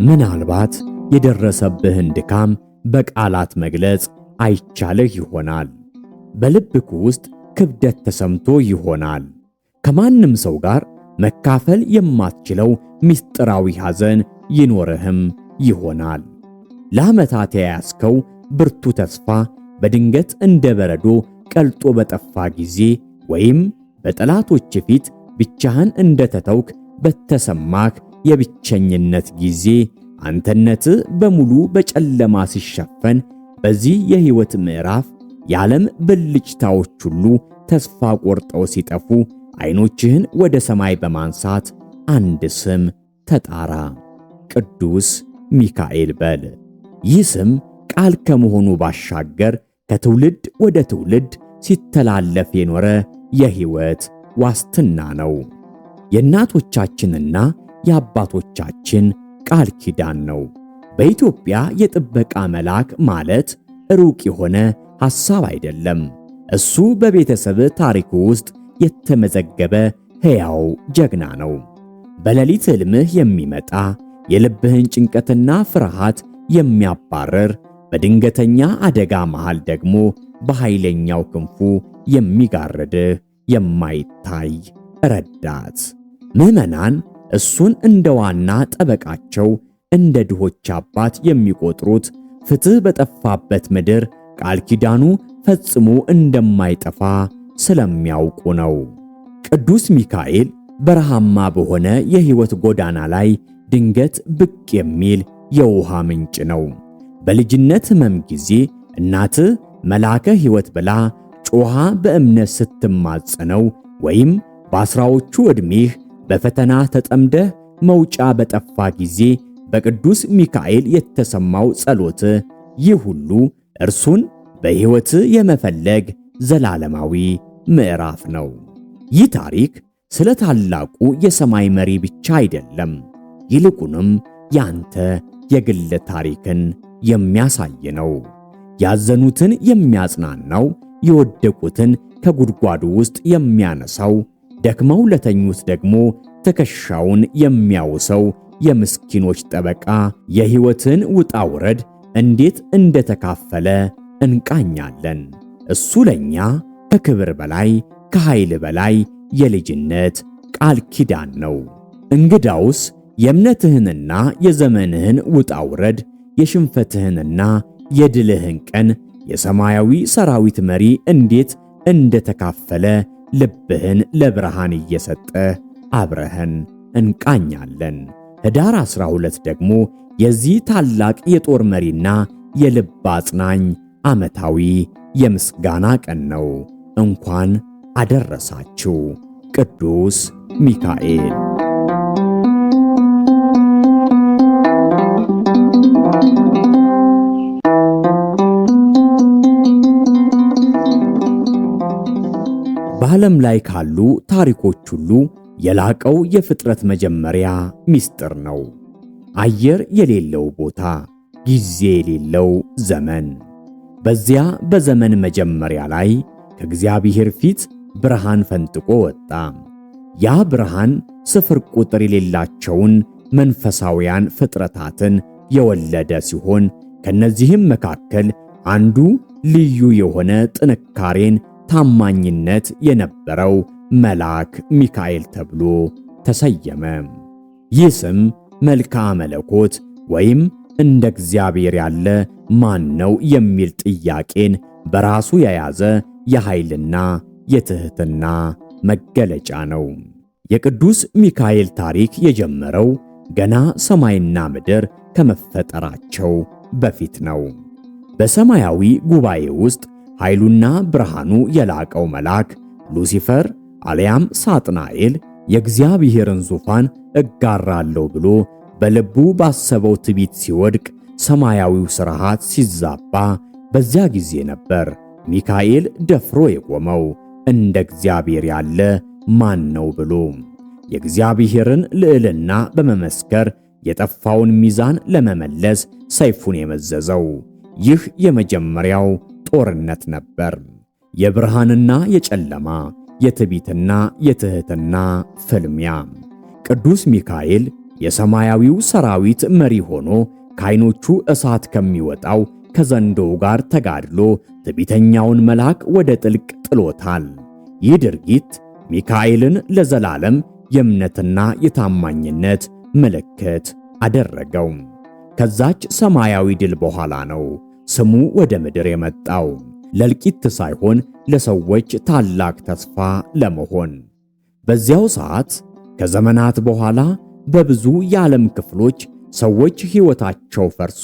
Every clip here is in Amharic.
ምናልባት የደረሰብህን ድካም በቃላት መግለጽ አይቻልህ ይሆናል። በልብህ ውስጥ ክብደት ተሰምቶ ይሆናል። ከማንም ሰው ጋር መካፈል የማትችለው ምስጢራዊ ሐዘን ይኖርህም ይሆናል። ለዓመታት የያዝከው ብርቱ ተስፋ በድንገት እንደ በረዶ ቀልጦ በጠፋ ጊዜ ወይም በጠላቶች ፊት ብቻህን እንደተተውክ በተሰማክ የብቸኝነት ጊዜ አንተነት በሙሉ በጨለማ ሲሸፈን፣ በዚህ የሕይወት ምዕራፍ የዓለም ብልጭታዎች ሁሉ ተስፋ ቆርጠው ሲጠፉ ዓይኖችህን ወደ ሰማይ በማንሳት አንድ ስም ተጣራ፣ ቅዱስ ሚካኤል በል። ይህ ስም ቃል ከመሆኑ ባሻገር ከትውልድ ወደ ትውልድ ሲተላለፍ የኖረ የሕይወት ዋስትና ነው። የእናቶቻችንና የአባቶቻችን ቃል ኪዳን ነው። በኢትዮጵያ የጥበቃ መልአክ ማለት ሩቅ የሆነ ሐሳብ አይደለም። እሱ በቤተሰብ ታሪኩ ውስጥ የተመዘገበ ሕያው ጀግና ነው። በሌሊት ሕልምህ የሚመጣ፣ የልብህን ጭንቀትና ፍርሃት የሚያባርር፣ በድንገተኛ አደጋ መሃል ደግሞ በኃይለኛው ክንፉ የሚጋርድህ የማይታይ ረዳት። ምዕመናን እሱን እንደ ዋና ጠበቃቸው፣ እንደ ድሆች አባት የሚቆጥሩት ፍትህ በጠፋበት ምድር ቃል ኪዳኑ ፈጽሞ እንደማይጠፋ ስለሚያውቁ ነው። ቅዱስ ሚካኤል በረሃማ በሆነ የሕይወት ጎዳና ላይ ድንገት ብቅ የሚል የውሃ ምንጭ ነው። በልጅነት ሕመም ጊዜ እናት መልአከ ሕይወት ብላ ጮኻ በእምነት ስትማጸነው ወይም በአስራዎቹ ዕድሜህ በፈተና ተጠምደህ መውጫ በጠፋ ጊዜ በቅዱስ ሚካኤል የተሰማው ጸሎት፣ ይህ ሁሉ እርሱን በሕይወት የመፈለግ ዘላለማዊ ምዕራፍ ነው። ይህ ታሪክ ስለ ታላቁ የሰማይ መሪ ብቻ አይደለም፣ ይልቁንም ያንተ የግል ታሪክን የሚያሳይ ነው። ያዘኑትን የሚያጽናናው፣ የወደቁትን ከጉድጓዱ ውስጥ የሚያነሳው፣ ደክመው ለተኙት ደግሞ ትከሻውን የሚያውሰው የምስኪኖች ጠበቃ የሕይወትን ውጣ ውረድ እንዴት እንደተካፈለ እንቃኛለን። እሱ ለኛ ከክብር በላይ፣ ከኃይል በላይ የልጅነት ቃል ኪዳን ነው። እንግዳውስ የእምነትህንና የዘመንህን ውጣ ውረድ፣ የሽንፈትህንና የድልህን ቀን የሰማያዊ ሰራዊት መሪ እንዴት እንደተካፈለ ልብህን ለብርሃን እየሰጠ አብረህን እንቃኛለን። ኅዳር 12 ደግሞ የዚህ ታላቅ የጦር መሪና የልብ አጽናኝ ዓመታዊ የምስጋና ቀን ነው። እንኳን አደረሳችሁ ቅዱስ ሚካኤል። በዓለም ላይ ካሉ ታሪኮች ሁሉ የላቀው የፍጥረት መጀመሪያ ምስጢር ነው። አየር የሌለው ቦታ፣ ጊዜ የሌለው ዘመን። በዚያ በዘመን መጀመሪያ ላይ ከእግዚአብሔር ፊት ብርሃን ፈንጥቆ ወጣ። ያ ብርሃን ስፍር ቁጥር የሌላቸውን መንፈሳውያን ፍጥረታትን የወለደ ሲሆን ከነዚህም መካከል አንዱ ልዩ የሆነ ጥንካሬን፣ ታማኝነት የነበረው መልአክ ሚካኤል ተብሎ ተሰየመ። ይህ ስም መልክዓ መለኮት ወይም እንደ እግዚአብሔር ያለ ማን ነው የሚል ጥያቄን በራሱ የያዘ የኃይልና የትህትና መገለጫ ነው። የቅዱስ ሚካኤል ታሪክ የጀመረው ገና ሰማይና ምድር ከመፈጠራቸው በፊት ነው። በሰማያዊ ጉባኤ ውስጥ ኃይሉና ብርሃኑ የላቀው መልአክ ሉሲፈር አልያም ሳጥናኤል የእግዚአብሔርን ዙፋን እጋራለሁ ብሎ በልቡ ባሰበው ትቢት ሲወድቅ፣ ሰማያዊው ስርዓት ሲዛባ፣ በዚያ ጊዜ ነበር ሚካኤል ደፍሮ የቆመው፣ እንደ እግዚአብሔር ያለ ማን ነው ብሎ የእግዚአብሔርን ልዕልና በመመስከር የጠፋውን ሚዛን ለመመለስ ሰይፉን የመዘዘው። ይህ የመጀመሪያው ጦርነት ነበር። የብርሃንና የጨለማ፣ የትዕቢትና የትህትና ፍልሚያ። ቅዱስ ሚካኤል የሰማያዊው ሰራዊት መሪ ሆኖ ከዓይኖቹ እሳት ከሚወጣው ከዘንዶው ጋር ተጋድሎ ትዕቢተኛውን መልአክ ወደ ጥልቅ ጥሎታል። ይህ ድርጊት ሚካኤልን ለዘላለም የእምነትና የታማኝነት ምልክት አደረገው። ከዛች ሰማያዊ ድል በኋላ ነው ስሙ ወደ ምድር የመጣው፣ ለእልቂት ሳይሆን ለሰዎች ታላቅ ተስፋ ለመሆን። በዚያው ሰዓት ከዘመናት በኋላ በብዙ የዓለም ክፍሎች ሰዎች ሕይወታቸው ፈርሶ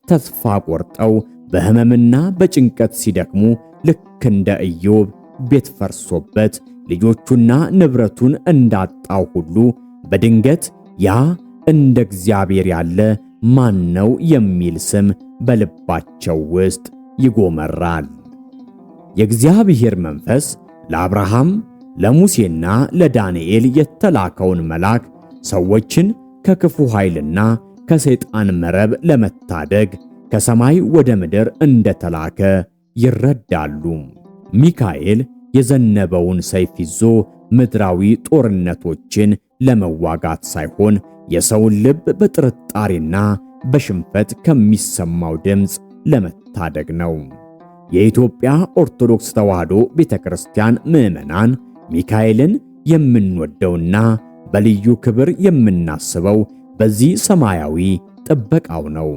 ተስፋ ቆርጠው በሕመምና በጭንቀት ሲደክሙ ልክ እንደ ኢዮብ ቤት ፈርሶበት ልጆቹና ንብረቱን እንዳጣው ሁሉ በድንገት ያ እንደ እግዚአብሔር ያለ ማን ነው የሚል ስም በልባቸው ውስጥ ይጎመራል። የእግዚአብሔር መንፈስ ለአብርሃም፣ ለሙሴና ለዳንኤል የተላከውን መልአክ ሰዎችን ከክፉ ኃይልና ከሰይጣን መረብ ለመታደግ ከሰማይ ወደ ምድር እንደተላከ ይረዳሉ። ሚካኤል የዘነበውን ሰይፍ ይዞ ምድራዊ ጦርነቶችን ለመዋጋት ሳይሆን የሰውን ልብ በጥርጣሬና በሽንፈት ከሚሰማው ድምፅ ለመታደግ ነው። የኢትዮጵያ ኦርቶዶክስ ተዋሕዶ ቤተክርስቲያን ምዕመናን ሚካኤልን የምንወደውና በልዩ ክብር የምናስበው በዚህ ሰማያዊ ጥበቃው ነው።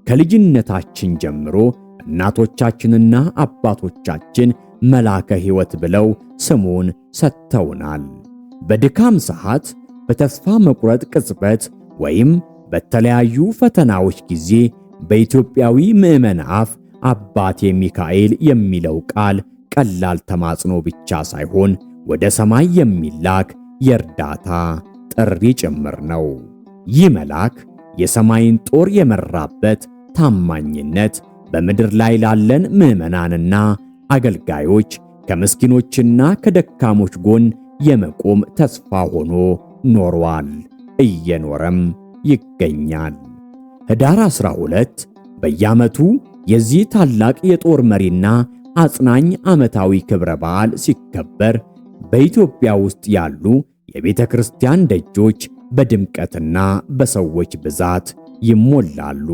ከልጅነታችን ጀምሮ እናቶቻችንና አባቶቻችን መላከ ሕይወት ብለው ስሙን ሰጥተውናል። በድካም ሰዓት፣ በተስፋ መቁረጥ ቅጽበት ወይም በተለያዩ ፈተናዎች ጊዜ በኢትዮጵያዊ ምዕመን አፍ አባቴ ሚካኤል የሚለው ቃል ቀላል ተማጽኖ ብቻ ሳይሆን ወደ ሰማይ የሚላክ የእርዳታ ጥሪ ጭምር ነው። ይህ መልአክ የሰማይን ጦር የመራበት ታማኝነት በምድር ላይ ላለን ምዕመናንና አገልጋዮች ከምስኪኖችና ከደካሞች ጎን የመቆም ተስፋ ሆኖ ኖሯል፣ እየኖረም ይገኛል። ኅዳር 12 በየዓመቱ የዚህ ታላቅ የጦር መሪና አጽናኝ ዓመታዊ ክብረ በዓል ሲከበር በኢትዮጵያ ውስጥ ያሉ የቤተ ክርስቲያን ደጆች በድምቀትና በሰዎች ብዛት ይሞላሉ።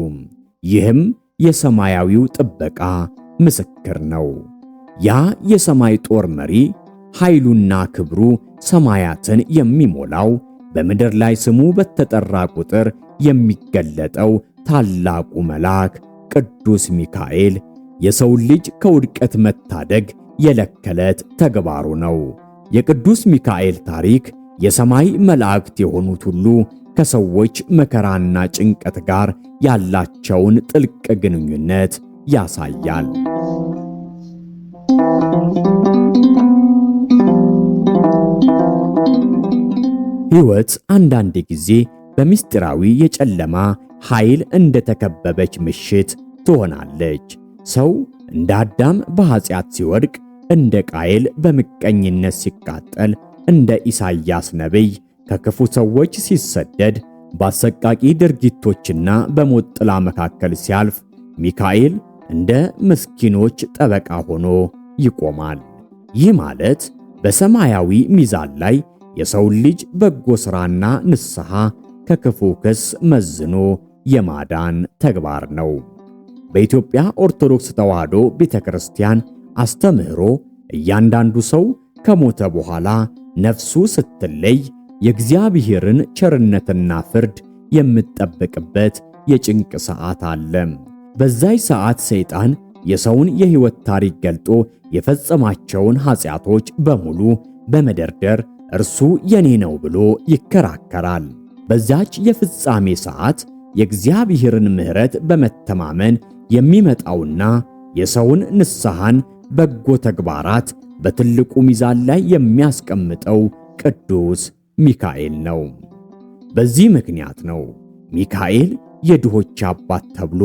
ይህም የሰማያዊው ጥበቃ ምስክር ነው። ያ የሰማይ ጦር መሪ ኃይሉና ክብሩ ሰማያትን የሚሞላው፣ በምድር ላይ ስሙ በተጠራ ቁጥር የሚገለጠው ታላቁ መልአክ ቅዱስ ሚካኤል የሰውን ልጅ ከውድቀት መታደግ የዕለት ከዕለት ተግባሩ ነው። የቅዱስ ሚካኤል ታሪክ የሰማይ መላእክት የሆኑት ሁሉ ከሰዎች መከራና ጭንቀት ጋር ያላቸውን ጥልቅ ግንኙነት ያሳያል። ሕይወት አንዳንድ ጊዜ በምስጢራዊ የጨለማ ኃይል እንደተከበበች ምሽት ትሆናለች። ሰው እንደ አዳም በኃጢአት ሲወድቅ፣ እንደ ቃየል በምቀኝነት ሲቃጠል፣ እንደ ኢሳይያስ ነቢይ ከክፉ ሰዎች ሲሰደድ፣ በአሰቃቂ ድርጊቶችና በሞት ጥላ መካከል ሲያልፍ ሚካኤል እንደ ምስኪኖች ጠበቃ ሆኖ ይቆማል። ይህ ማለት በሰማያዊ ሚዛን ላይ የሰውን ልጅ በጎ ሥራና ንስሐ ከክፉ ክስ መዝኖ የማዳን ተግባር ነው። በኢትዮጵያ ኦርቶዶክስ ተዋሕዶ ቤተክርስቲያን አስተምህሮ እያንዳንዱ ሰው ከሞተ በኋላ ነፍሱ ስትለይ የእግዚአብሔርን ቸርነትና ፍርድ የምትጠብቅበት የጭንቅ ሰዓት አለ። በዛይ ሰዓት ሰይጣን የሰውን የሕይወት ታሪክ ገልጦ የፈጸማቸውን ኃጢአቶች በሙሉ በመደርደር እርሱ የኔ ነው ብሎ ይከራከራል። በዛች የፍጻሜ ሰዓት የእግዚአብሔርን ምሕረት በመተማመን የሚመጣውና የሰውን ንስሐን በጎ ተግባራት በትልቁ ሚዛን ላይ የሚያስቀምጠው ቅዱስ ሚካኤል ነው። በዚህ ምክንያት ነው ሚካኤል የድሆች አባት ተብሎ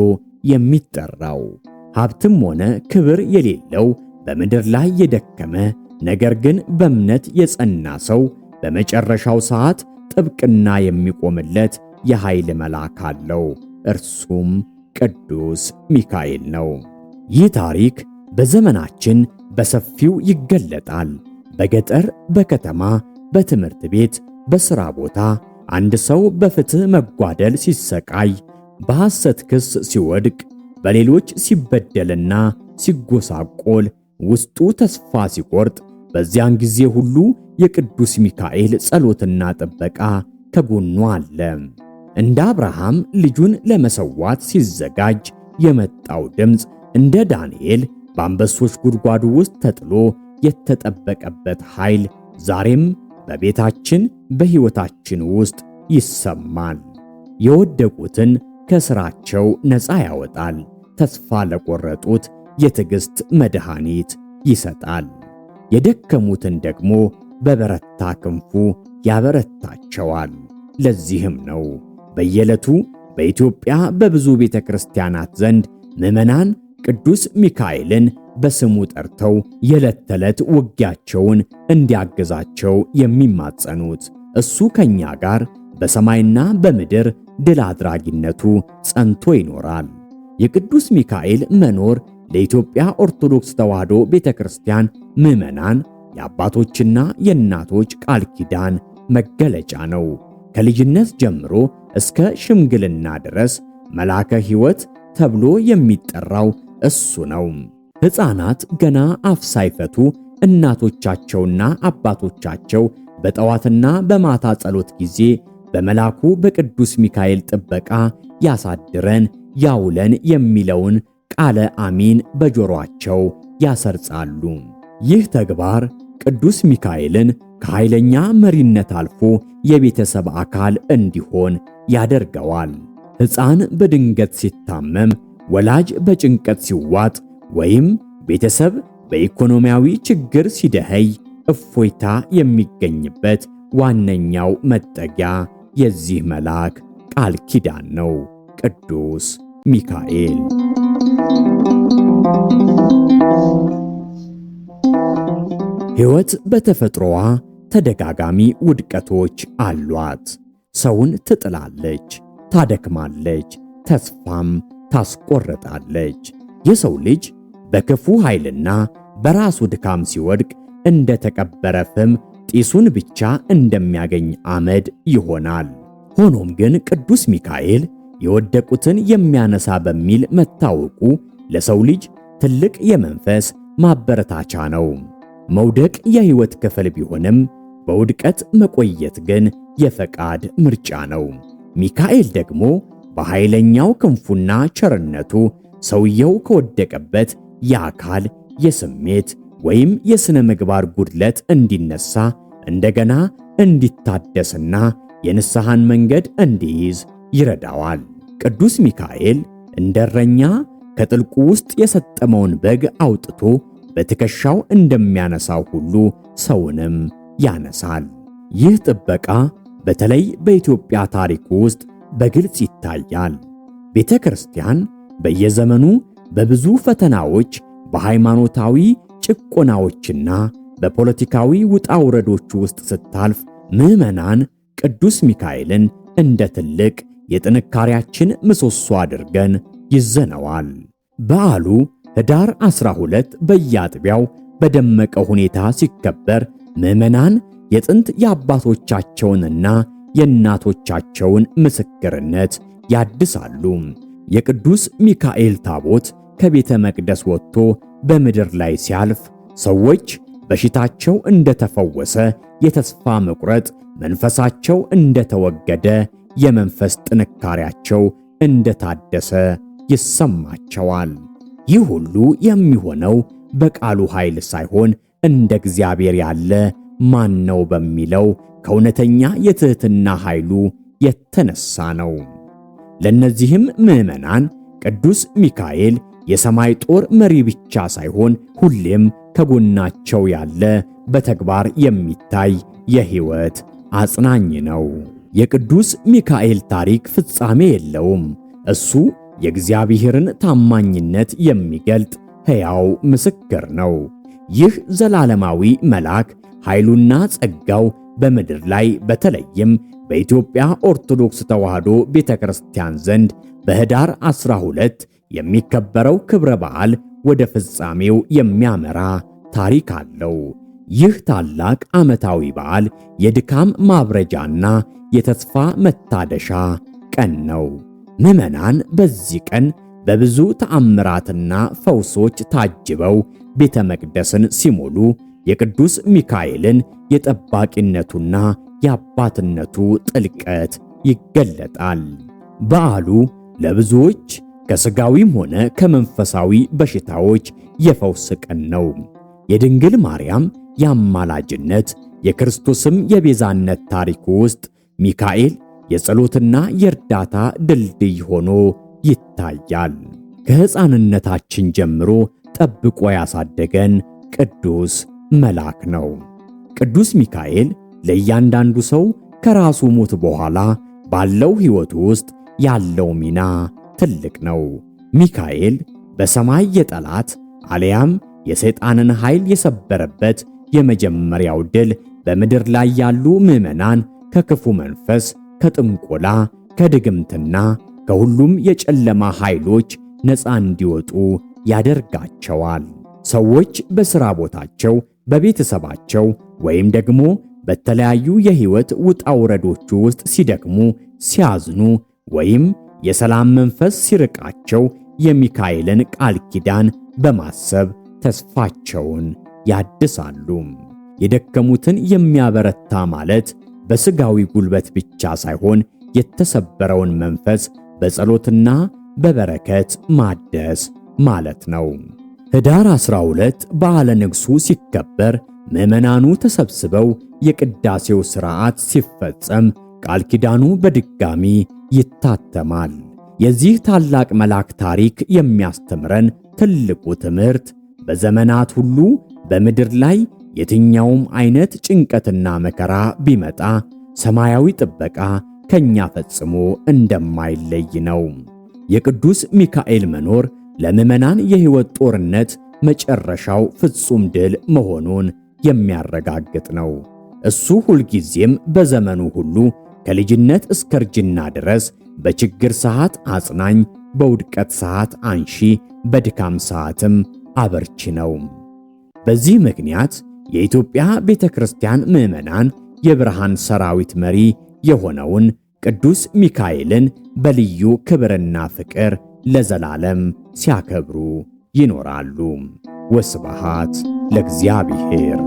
የሚጠራው። ሀብትም ሆነ ክብር የሌለው፣ በምድር ላይ የደከመ፣ ነገር ግን በእምነት የጸና ሰው በመጨረሻው ሰዓት ጥብቅና የሚቆምለት የኃይል መልአክ አለው። እርሱም ቅዱስ ሚካኤል ነው። ይህ ታሪክ በዘመናችን በሰፊው ይገለጣል። በገጠር፣ በከተማ፣ በትምህርት ቤት፣ በሥራ ቦታ አንድ ሰው በፍትህ መጓደል ሲሰቃይ፣ በሐሰት ክስ ሲወድቅ፣ በሌሎች ሲበደልና ሲጎሳቆል፣ ውስጡ ተስፋ ሲቆርጥ፣ በዚያን ጊዜ ሁሉ የቅዱስ ሚካኤል ጸሎትና ጥበቃ ከጎኑ አለ። እንደ አብርሃም ልጁን ለመሰዋት ሲዘጋጅ የመጣው ድምፅ፣ እንደ ዳንኤል በአንበሶች ጉድጓዱ ውስጥ ተጥሎ የተጠበቀበት ኃይል ዛሬም በቤታችን በሕይወታችን ውስጥ ይሰማል። የወደቁትን ከስራቸው ነፃ ያወጣል። ተስፋ ለቆረጡት የትዕግሥት መድኃኒት ይሰጣል። የደከሙትን ደግሞ በበረታ ክንፉ ያበረታቸዋል። ለዚህም ነው በየዕለቱ በኢትዮጵያ በብዙ ቤተ ክርስቲያናት ዘንድ ምዕመናን ቅዱስ ሚካኤልን በስሙ ጠርተው የዕለት ተዕለት ውጊያቸውን እንዲያግዛቸው የሚማጸኑት። እሱ ከኛ ጋር በሰማይና በምድር ድል አድራጊነቱ ጸንቶ ይኖራል። የቅዱስ ሚካኤል መኖር ለኢትዮጵያ ኦርቶዶክስ ተዋሕዶ ቤተክርስቲያን ምዕመናን የአባቶችና የእናቶች ቃል ኪዳን መገለጫ ነው። ከልጅነት ጀምሮ እስከ ሽምግልና ድረስ መልአከ ሕይወት ተብሎ የሚጠራው እሱ ነው። ሕፃናት ገና አፍ ሳይፈቱ እናቶቻቸውና አባቶቻቸው በጠዋትና በማታ ጸሎት ጊዜ በመልአኩ በቅዱስ ሚካኤል ጥበቃ ያሳድረን ያውለን የሚለውን ቃለ አሚን በጆሮአቸው ያሰርጻሉ። ይህ ተግባር ቅዱስ ሚካኤልን ከኃይለኛ መሪነት አልፎ የቤተሰብ አካል እንዲሆን ያደርገዋል። ሕፃን በድንገት ሲታመም፣ ወላጅ በጭንቀት ሲዋጥ፣ ወይም ቤተሰብ በኢኮኖሚያዊ ችግር ሲደኸይ እፎይታ የሚገኝበት ዋነኛው መጠጊያ የዚህ መልአክ ቃል ኪዳን ነው። ቅዱስ ሚካኤል። ሕይወት በተፈጥሮዋ ተደጋጋሚ ውድቀቶች አሏት። ሰውን ትጥላለች፣ ታደክማለች፣ ተስፋም ታስቆርጣለች። የሰው ልጅ በክፉ ኃይልና በራሱ ድካም ሲወድቅ እንደ ተቀበረ ፍም፣ ጢሱን ብቻ እንደሚያገኝ አመድ ይሆናል። ሆኖም ግን ቅዱስ ሚካኤል የወደቁትን የሚያነሳ በሚል መታወቁ ለሰው ልጅ ትልቅ የመንፈስ ማበረታቻ ነው። መውደቅ የሕይወት ክፍል ቢሆንም በውድቀት መቆየት ግን የፈቃድ ምርጫ ነው። ሚካኤል ደግሞ በኃይለኛው ክንፉና ቸርነቱ ሰውየው ከወደቀበት የአካል፣ የስሜት ወይም የሥነ ምግባር ጉድለት እንዲነሳ፣ እንደገና እንዲታደስና የንስሐን መንገድ እንዲይዝ ይረዳዋል። ቅዱስ ሚካኤል እንደ እረኛ ከጥልቁ ውስጥ የሰጠመውን በግ አውጥቶ በትከሻው እንደሚያነሳው ሁሉ ሰውንም ያነሳል። ይህ ጥበቃ በተለይ በኢትዮጵያ ታሪክ ውስጥ በግልጽ ይታያል። ቤተ ክርስቲያን በየዘመኑ በብዙ ፈተናዎች፣ በሃይማኖታዊ ጭቆናዎችና በፖለቲካዊ ውጣ ውረዶች ውስጥ ስታልፍ ምዕመናን ቅዱስ ሚካኤልን እንደ ትልቅ የጥንካሬያችን ምሰሶ አድርገን ይዘነዋል። በዓሉ ህዳር 12 በየአጥቢያው በደመቀ ሁኔታ ሲከበር ምዕመናን የጥንት የአባቶቻቸውንና የእናቶቻቸውን ምስክርነት ያድሳሉ። የቅዱስ ሚካኤል ታቦት ከቤተ መቅደስ ወጥቶ በምድር ላይ ሲያልፍ ሰዎች በሽታቸው እንደተፈወሰ፣ የተስፋ መቁረጥ መንፈሳቸው እንደተወገደ፣ የመንፈስ ጥንካሬያቸው እንደታደሰ ይሰማቸዋል። ይህ ሁሉ የሚሆነው በቃሉ ኃይል ሳይሆን እንደ እግዚአብሔር ያለ ማን ነው በሚለው ከእውነተኛ የትሕትና ኃይሉ የተነሳ ነው። ለእነዚህም ምዕመናን ቅዱስ ሚካኤል የሰማይ ጦር መሪ ብቻ ሳይሆን ሁሌም ከጎናቸው ያለ፣ በተግባር የሚታይ የሕይወት አጽናኝ ነው። የቅዱስ ሚካኤል ታሪክ ፍጻሜ የለውም። እሱ የእግዚአብሔርን ታማኝነት የሚገልጥ ሕያው ምስክር ነው። ይህ ዘላለማዊ መልአክ ኃይሉና ጸጋው በምድር ላይ በተለይም በኢትዮጵያ ኦርቶዶክስ ተዋሕዶ ቤተክርስቲያን ዘንድ በኅዳር 12 የሚከበረው ክብረ በዓል ወደ ፍጻሜው የሚያመራ ታሪክ አለው። ይህ ታላቅ ዓመታዊ በዓል የድካም ማብረጃና የተስፋ መታደሻ ቀን ነው። ምዕመናን በዚህ ቀን በብዙ ተአምራትና ፈውሶች ታጅበው ቤተ መቅደስን ሲሞሉ የቅዱስ ሚካኤልን የጠባቂነቱና የአባትነቱ ጥልቀት ይገለጣል። በዓሉ ለብዙዎች ከሥጋዊም ሆነ ከመንፈሳዊ በሽታዎች የፈውስ ቀን ነው። የድንግል ማርያም የአማላጅነት የክርስቶስም የቤዛነት ታሪክ ውስጥ ሚካኤል የጸሎትና የእርዳታ ድልድይ ሆኖ ይታያል። ከሕፃንነታችን ጀምሮ ጠብቆ ያሳደገን ቅዱስ መልአክ ነው። ቅዱስ ሚካኤል ለእያንዳንዱ ሰው ከራሱ ሞት በኋላ ባለው ሕይወቱ ውስጥ ያለው ሚና ትልቅ ነው። ሚካኤል በሰማይ የጠላት አልያም የሰይጣንን ኃይል የሰበረበት የመጀመሪያው ድል በምድር ላይ ያሉ ምዕመናን ከክፉ መንፈስ፣ ከጥንቆላ፣ ከድግምትና ከሁሉም የጨለማ ኃይሎች ነፃ እንዲወጡ ያደርጋቸዋል። ሰዎች በሥራ ቦታቸው፣ በቤተሰባቸው ወይም ደግሞ በተለያዩ የሕይወት ውጣ ውረዶች ውስጥ ሲደክሙ፣ ሲያዝኑ ወይም የሰላም መንፈስ ሲርቃቸው የሚካኤልን ቃል ኪዳን በማሰብ ተስፋቸውን ያድሳሉ። የደከሙትን የሚያበረታ ማለት በሥጋዊ ጉልበት ብቻ ሳይሆን የተሰበረውን መንፈስ በጸሎትና በበረከት ማደስ ማለት ነው። ኅዳር 12 በዓለ ንግሡ ሲከበር ምዕመናኑ ተሰብስበው የቅዳሴው ሥርዓት ሲፈጸም ቃል ኪዳኑ በድጋሚ ይታተማል። የዚህ ታላቅ መልአክ ታሪክ የሚያስተምረን ትልቁ ትምህርት በዘመናት ሁሉ በምድር ላይ የትኛውም አይነት ጭንቀትና መከራ ቢመጣ ሰማያዊ ጥበቃ ከኛ ፈጽሞ እንደማይለይ ነው። የቅዱስ ሚካኤል መኖር ለምዕመናን የሕይወት ጦርነት መጨረሻው ፍጹም ድል መሆኑን የሚያረጋግጥ ነው። እሱ ሁልጊዜም በዘመኑ ሁሉ ከልጅነት እስከ እርጅና ድረስ በችግር ሰዓት አጽናኝ፣ በውድቀት ሰዓት አንሺ፣ በድካም ሰዓትም አበርቺ ነው። በዚህ ምክንያት የኢትዮጵያ ቤተ ክርስቲያን ምዕመናን የብርሃን ሰራዊት መሪ የሆነውን ቅዱስ ሚካኤልን በልዩ ክብርና ፍቅር ለዘላለም ሲያከብሩ ይኖራሉ። ወስብሐት ለእግዚአብሔር።